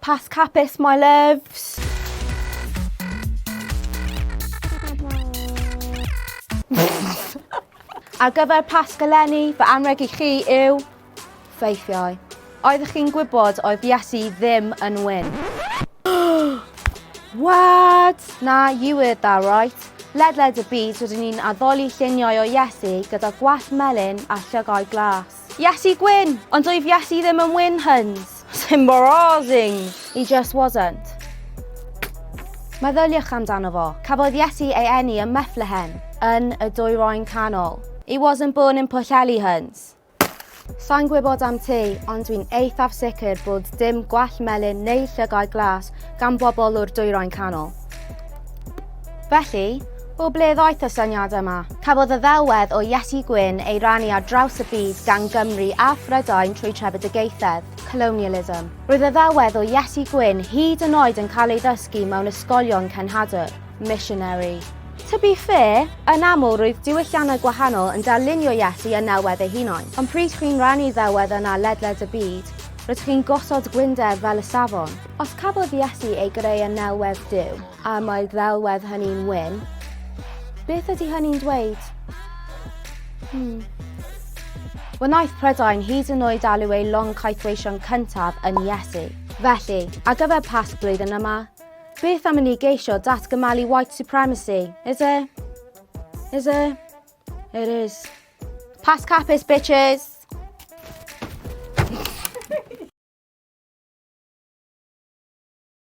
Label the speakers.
Speaker 1: Pasg hapus, my loves! Ar gyfer Pasg eleni, fy anrheg i chi yw ffeithiau. Oeddech chi'n gwybod oedd Iesu ddim yn wyn? What? Na, you heard that right. Ledled y byd rydyn ni'n addoli lluniau o Iesu gyda gwallt melyn a llygaid glas. Iesu gwyn! Ond doedd Iesu ddim yn wyn, huns. It's embarrassing! He just wasn't. Meddyliwch amdano fo. Cafodd Iesu ei eni ym Methlehem, yn y Dwyrain Canol. He wasn't born in Pwllheli, huns. Sai'n gwybod am ti, ond dwi'n eithaf sicr bod dim gwallt melyn neu llygaid glas gan bobl o'r Dwyrain Canol. Felly, o ble ddaeth y syniad yma? Cafodd y ddelwedd o Iesu Gwyn ei rannu ar draws y byd gan Gymru a Phrydain trwy trefedigaethedd, colonialism. Roedd y ddelwedd o Iesu Gwyn hyd yn oed yn cael ei ddysgu mewn ysgolion cenhadwr, missionary. To be fair, yn aml roedd diwylliannau gwahanol yn darlunio Iesu yn nelwedd eu hunain. Ond pryd chi'n rannu'r ddelwedd yna ledled y byd, rydych chi'n gosod gwynder fel y safon. Os cafodd Iesu ei greu yn nelwedd Duw, A mae'r ddelwedd hynny'n wyn. Beth ydy hynny'n dweud? Hmm. Wnaeth Prydain hyd yn oed alw ei long caethweision cyntaf yn Iesu. Felly, ar gyfer Pasg blwyddyn yma, beth am i ni geisio datgymalu white supremacy? Is it? Is it? It is. Pasg hapus, bitches!